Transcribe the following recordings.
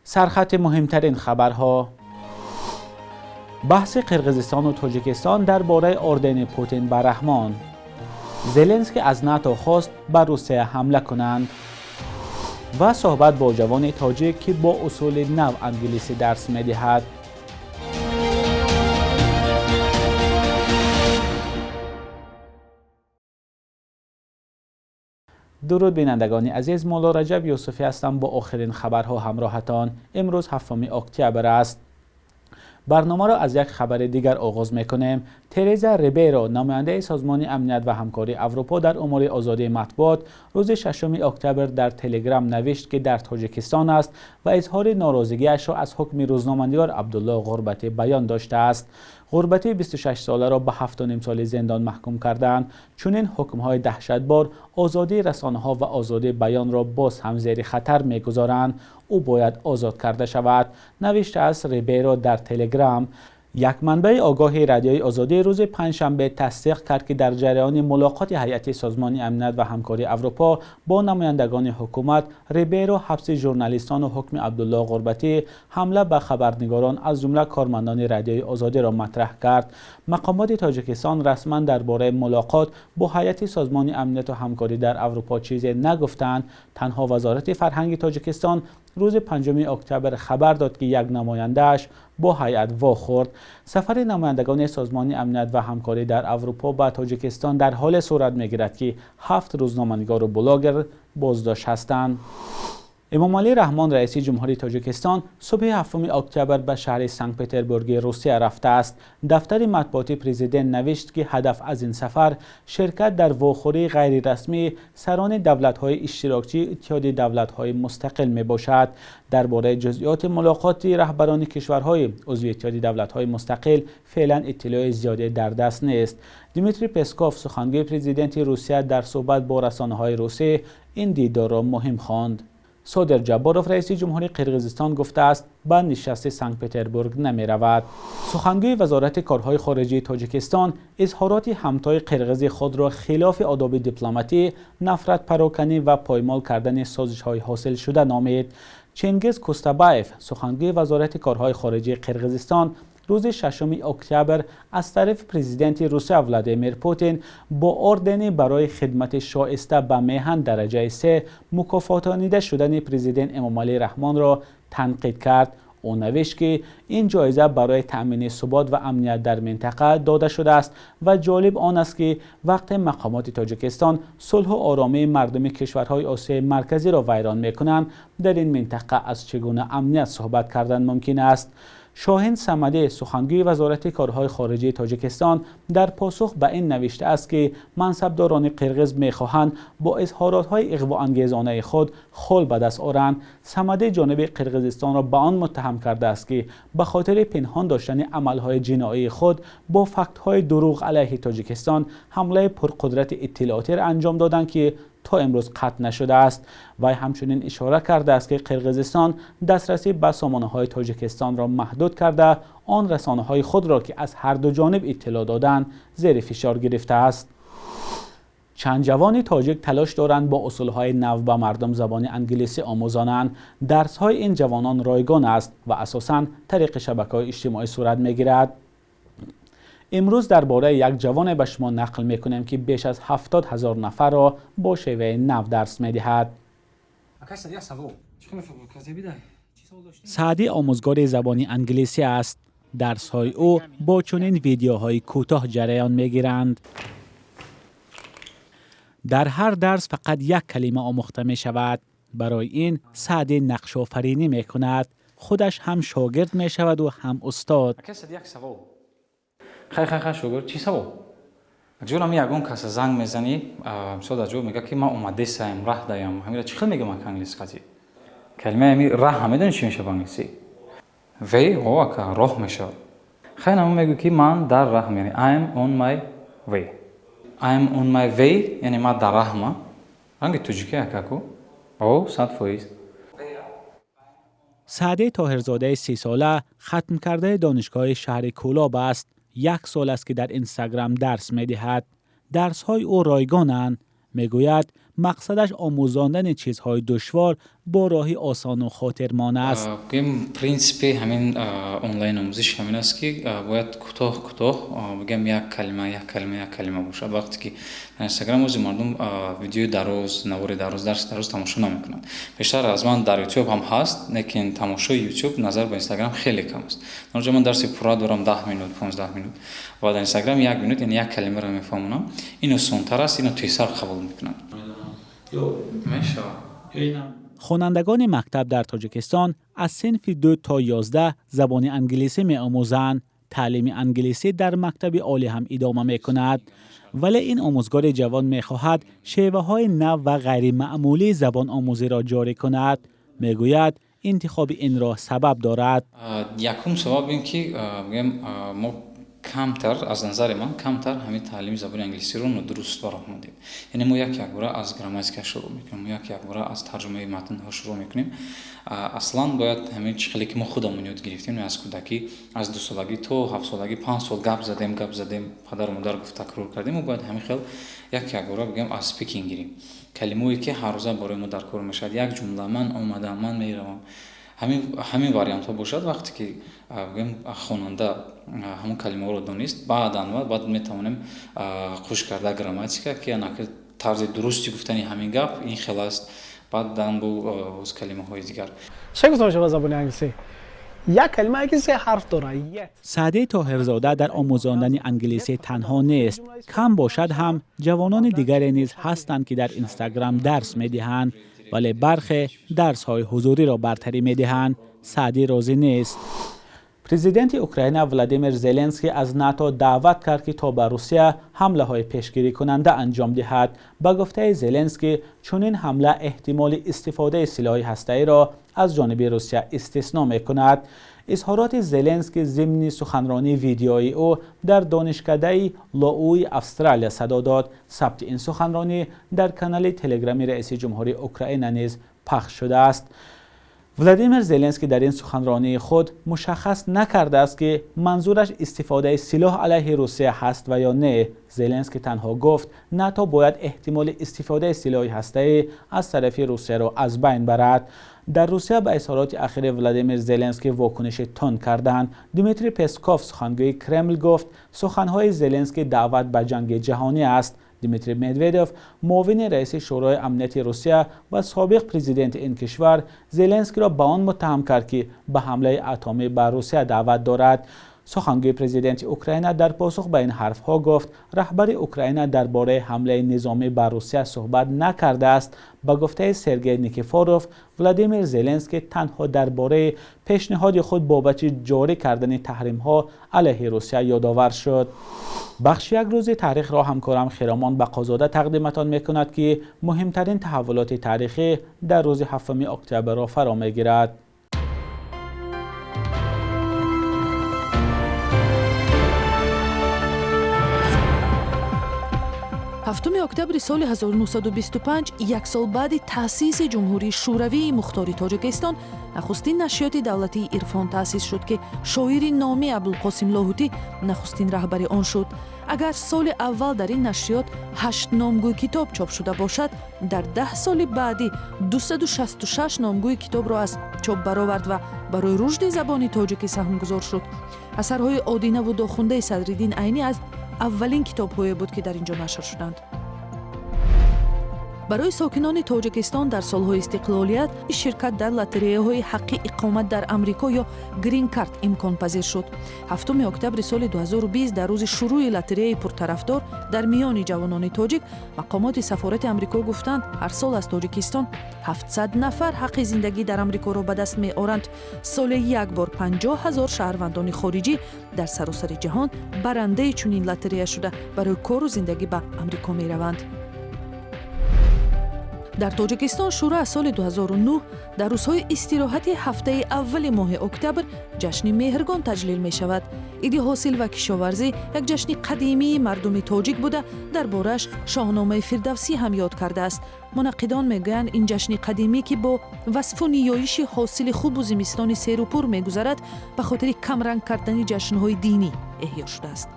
Сархати муҳимтарин хабарҳо. Баҳси Қирғизистону Тоҷикистон дар бораи ордени Путин ба Раҳмон. Зеленский аз НАТО хост ба Русия ҳамла кунанд. Ва суҳбат бо ҷавони тоҷик, ки бо усули нав англисӣ дарс медиҳад. Дуруд, бинандагони азиз, Мулло Раҷаб Юсуфӣ ҳастам, бо охирин хабарҳо ҳамроҳатон. Имрӯз 7 октябр аст. Барномаро аз як хабари дигар оғоз мекунем. Тереза Рибейро, намояндаи Созмони Амният ва Ҳамкории Аврупо дар умури озодии матбуот, рӯзи 6 октябр дар Телеграм навишт, ки дар Тоҷикистон аст ва изҳори норозигиашро аз ҳукми рӯзноманигор Абдулло Ғурбатӣ баён доштааст. Ғурбатии 26-соларо ба 7,5 соли зиндон маҳкум кардаанд. Чунин ҳукмҳои даҳшатбор озодии расонаҳо ва озодии баёнро боз ҳам зери хатар мегузоранд. Ӯ бояд озод карда шавад, навиштааст Рибейро дар Телеграм. Як манбаи огоҳи Радиои Озодӣ рӯзи панҷшанбе тасдиқ кард, ки дар ҷараёни мулоқоти ҳайати Созмони Амният ва Ҳамкории Аврупо бо намояндагони ҳукумат, Рибейро ҳабси журналистону ҳукми Абдулло Ғурбатӣ, ҳамла ба хабарнигорон, аз ҷумла кормандони Радиои Озодиро матраҳ кард. Мақомоти Тоҷикистон расман дар бораи мулоқот бо ҳайати Созмони Амнияту Ҳамкорӣ дар Аврупо чизе нагуфтанд. Танҳо Вазорати фарҳанги Тоҷикистон рӯзи 5 октябр хабар дод, ки як намояндааш бо ҳайат вохӯрд. Сафари намояндагони Созмони Амният ва Ҳамкорӣ дар Аврупо ба Тоҷикистон дар ҳоле сурат мегирад, ки 7 рӯзноманигору блогер боздошт ҳастанд. Эмомалӣ Раҳмон, раиси ҷумҳурии Тоҷикистон, субҳи 7 октябр ба шаҳри Санкт-Петербурги Русия рафтааст. Дафтари матбуоти президент навишт, ки ҳадаф аз ин сафар ширкат дар вохӯрии ғайрирасмии сарони давлатҳои иштирокчии Иттиҳоди давлатҳои мустақил мебошад. Дар бораи ҷузъиёти мулоқоти раҳбарони кишварҳои узви Иттиҳоди давлатҳои мустақил феълан иттилои зиёде дар даст нест. Дмитрий Песков, сухангӯи президенти Русия, дар суҳбат бо расонаҳои русӣ ин дидорро муҳим хонд. Содир Ҷабборов, раиси ҷумҳурии Қирғизистон, гуфтааст, ба нишасти Санкт-Петербург намеравад. Сухангӯи Вазорати корҳои хориҷии Тоҷикистон изҳороти ҳамтои қирғизи худро хилофи одоби дипломатӣ, нафратпароканӣ ва поймол кардани созишҳои ҳосилшуда номид. Чингиз Кустабаев, сухангӯи Вазорати корҳои хориҷии Қирғизистон, рӯзи 6 октябр аз тарафи президенти Русия Владимир Путин бо ордени барои хидмати шоиста ба меҳан дараҷаи 3 мукофотонида шудани президент Эмомалӣ Раҳмонро танқид кард. Ӯ навишт, ки ин ҷоиза барои таъмини субот ва амният дар минтақа дода шудааст ва ҷолиб он аст, ки вақте мақомоти Тоҷикистон сулҳу оромии мардуми кишварҳои Осиёи Марказиро вайрон мекунанд, дар ин минтақа аз чӣ гуна амният суҳбат кардан мумкин аст. Шоҳин Самадӣ, сухангӯи Вазорати корҳои хориҷии Тоҷикистон, дар посух ба ин навиштааст, ки мансабдорони қирғиз мехоҳанд бо изҳоротҳои иғвоангезонаи худ хол ба даст оранд. Самадӣ ҷониби Қирғизистонро ба он муттаҳам кардааст, ки ба хотири пинҳон доштани амалҳои ҷиноии худ бо фактҳои дурӯғ алайҳи Тоҷикистон ҳамлаи пурқудрати иттилоотиро анҷом доданд, ки то имрӯз қатъ нашудааст. Вай ҳамчунин ишора кардааст, ки Қирғизистон дастрасӣ ба сомонаҳои Тоҷикистонро маҳдуд карда, он расонаҳои худро, ки аз ҳар ду ҷониб иттилоъ доданд, зери фишор гирифтааст. Чанд ҷавони тоҷик талош доранд бо усулҳои нав ба мардум забони англисӣ омӯзонанд. Дарсҳои ин ҷавонон ройгон аст ва асосан тариқи шабакаҳои иҷтимоӣ сурат мегирад. Имрӯз дар бораи як ҷавоне ба шумо нақл мекунем, ки беш аз 70 ҳазор нафарро бо шеваи нав дарс медиҳад. Саъдӣ омӯзгори забони англисӣ аст. Дарсҳои ӯ бо чунин видеоҳои кӯтоҳ ҷараён мегиранд. Дар ҳар дарс фақат як калима омӯхта мешавад. Барои ин Саъдӣ нақшофаринӣ мекунад. Худаш ҳам шогирд мешаваду ҳам устод. Хай, хай, хай, шогирд, чӣ савол? Ҷон, ами ягон каса занг мезанӣ, мисол, дар ҷо мега, ки ман омадесаям, раҳ даям. Ҳамира чӣ хел мегӯям ака англис қатӣ? Калимаи ами раҳ медонӣ чӣ мешавад ба англисӣ? Way, о, ака, роҳ мешавад. Хай, намо мегӯ, ки ман дар раҳм, яъне I am on my way. I am on my way, яъне ман дар раҳма. Ранги тоҷикӣ, акаку. О, 100%. Саъдӣ Тоҳирзодаи 30-сола хатмкардаи донишгоҳи шаҳри Кӯлоб аст. Як сол аст, ки дар Инстаграм дарс медиҳад. Дарсҳои ӯ ройгонанд. Мегӯяд, Мақсадаш омӯзондани чизҳои душвор бо роҳи осону хотирмон аст. Гӯем, принсипи ҳамин онлайн омӯзиш ҳамин аст, ки бояд кӯтоҳ кӯтоҳ, бигӯем, як калима, як калима, як калима бошад. Вақте ки дар Инстаграм ози мардум видеои дароз, навори дароз, дарси дароз тамошо намекунанд. Бештар аз ман дар Ютуб ҳам ҳаст, лекин тамошои Ютуб назар ба Инстаграм хеле кам аст. Дар онҷо ман дарси пурра дорам, 10 минут, 15 минут, ва дар Инстаграм як минут, яъне як калимаро мефаҳмонам. Ин осонтар аст, ино тезтар қабул мекунанд. Мешавад. Хонандагони мактаб дар Тоҷикистон аз синфи 2 то 11 забони англисӣ меомӯзанд. Таълими англисӣ дар мактаби олӣ ҳам идома мекунад, вале ин омӯзгори ҷавон мехоҳад шеваҳои нав ва ғайримаъмулии забономӯзиро ҷорӣ кунад. Мегӯяд, интихоби ин роҳ сабаб дорад. Якум сабаб ин ки, бигӯем, мо камтар, аз назари ман, камтар ҳамин таълими забони англисиро нодуруст ба роҳ мондем. Яъне мо як якбора аз грамматика шурӯъ мекунем, мо як якбора аз тарҷумаи матнҳо шурӯъ мекунем. Аслан бояд ҳамин чӣ хеле ки мо худамон ёд гирифтем аз кӯдакӣ, аз 2 солагӣ то 7 солагӣ, 5 сол гап задем, гап задем, падару модар гуфт, такрор кардем. Мо бояд ҳамин хел як якбора, бигӯем, аз speaking гирем, калимое ки ҳаррӯза барои мо дар кор мешавад, як ҷумла: ман омадам, ман меравам. Ҳамин вариантҳо бошад. Вақте ки, бигӯем, хонанда ҳамон калимаҳоро донист, баъдан баъд метавонем хуш карда грамматика, ки тарзи дурусти гуфтани ҳамин гап ин хел аст, баъдан боз калимаҳои дигар. Чӣ гуфта мешавад ба забони англисӣ? Як калимае ки се ҳарф дорад. Yet. Саъдӣ Тоҳирзода дар омӯзондани англисӣ танҳо нест. Кам бошад ҳам, ҷавонони дигаре низ ҳастанд, ки дар Инстаграм дарс медиҳанд, вале бархе дарсҳои ҳузуриро бартарӣ медиҳанд. Саъдӣ розӣ нест. Президенти Украина Владимир Зеленский аз НАТО даъват кард, ки то ба Русия ҳамлаҳои пешгирикунанда анҷом диҳад. Ба гуфтаи Зеленский, чунин ҳамла эҳтимоли истифодаи силоҳи ҳастаиро аз ҷониби Русия истисно мекунад. Изҳороти Зеленский зимни суханронии видеоии ӯ дар донишкадаи Лоуи Австралия садо дод. Сабти ин суханронӣ дар канали телеграми раиси ҷумҳурии Украина низ пахш шудааст. Владимир Зеленский дар ин суханронии худ мушаххас накардааст, ки манзураш истифодаи силоҳ алайҳи Русия ҳаст ва ё не. Зеленский танҳо гуфт, НАТО бояд эҳтимоли истифодаи силоҳи ҳастаӣ аз тарафи Русияро аз байн барад. Дар Русия ба изҳороти ахири Владимир Зеленский вокуниши тунд карданд. Дмитрий Песков, сухангӯи Кремл, гуфт, суханҳои Зеленский даъват ба ҷанги ҷаҳонӣ аст. Дмитрий Медведев, муовини раиси Шӯрои амнияти Русия ва собиқ президенти ин кишвар, Зеленскиро ба он муттаҳам кард, ки ба ҳамлаи атомӣ ба Русия даъват дорад. Сухангӯи президенти Украина дар посух ба ин ҳарфҳо гуфт, раҳбари Украина дар бораи ҳамлаи низомӣ ба Русия суҳбат накардааст. Ба гуфтаи Сергей Никифоров, Владимир Зеленский танҳо дар бораи пешниҳоди худ бобати ҷорӣ кардани таҳримҳо алайҳи Русия ёдовар шуд. Бахши як рӯзи таърихро ҳамкорам Хиромон Бақозода тақдиматон мекунад, ки муҳимтарин таҳаввулоти таърихӣ дар рӯзи 7 октябрро фаро мегирад. 7 октябри соли 1925, як сол баъди таъсиси Ҷумҳурии Шӯравии Мухтори Тоҷикистон, нахустин нашриёти давлатии «Ирфон» таъсис шуд, ки шоири номӣ Абдулқосим Лоҳутӣ нахустин раҳбари он шуд. Агар соли аввал дар ин нашриёт ҳашт номгӯй китоб чоп шуда бошад, дар 10 соли баъдӣ 266 номгӯи китобро аз чоп баровард ва барои рушди забони тоҷикӣ саҳмгузор шуд. Асарҳои «Одинаву дохундаи» Садриддин Айнӣ аз аввалин китобҳое буд, ки дар ин ҷо нашр шуданд. Барои сокинони Тоҷикистон дар солҳои истиқлолият ширкат дар лотереяҳои ҳаққи иқомат дар Амрико ё грин-карт имконпазир шуд. 7 октябри соли 2020, дар рӯзи шурӯи лотереяи пуртарафдор дар миёни ҷавонони тоҷик, мақомоти сафорати Амрико гуфтанд, ҳар сол аз Тоҷикистон 700 нафар ҳаққи зиндагӣ дар Амрикоро ба даст меоранд. Соле як бор 50 ҳазор шаҳрвандони хориҷӣ дар саросари ҷаҳон барандаи чунин лотерея шуда, барои кору зиндагӣ ба Амрико мераванд. Дар Тоҷикистон шурӯъ аз соли 2009 дар рӯзҳои истироҳати ҳафтаи аввали моҳи октябр ҷашни Меҳргон таҷлил мешавад. Иди ҳосил ва кишоварзӣ як ҷашни қадимии мардуми тоҷик буда, дар борааш Шоҳномаи Фирдавсӣ ҳам ёд кардааст. Мунаққидон мегӯянд, ин ҷашни қадимӣ, ки бо васфу ниёиши ҳосили хубу зимистони серупур мегузарад, ба хотири камранг кардани ҷашнҳои динӣ эҳё шудааст.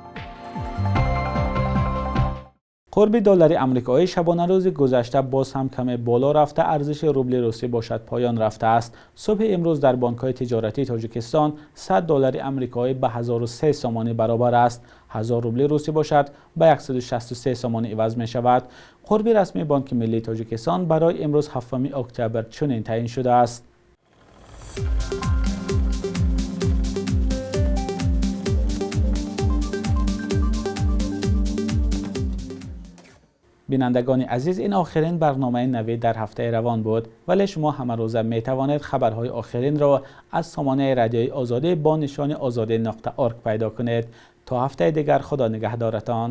Қурби доллари амрикоӣ шабонарӯзи гузашта боз ҳам каме боло рафта, арзиши рубли русӣ бошад поён рафтааст. Субҳи имрӯз дар бонкҳои тиҷоратии Тоҷикистон 100 доллари амрикоӣ ба 1003 сомонӣ баробар аст. 1000 рубли русӣ бошад ба 163 сомонӣ иваз мешавад. Қурби расмии Бонки Миллии Тоҷикистон барои имрӯз 7 октябр чунин таъин шудааст. Бинандагони азиз, ин охирин барномаи навид дар ҳафтаи равон буд, вале шумо ҳамарӯза метавонед хабарҳои охиринро аз сомонаи радиои Озодӣ бо нишони ozodi.org пайдо кунед. То ҳафтаи дигар, Худо нигаҳдоратон.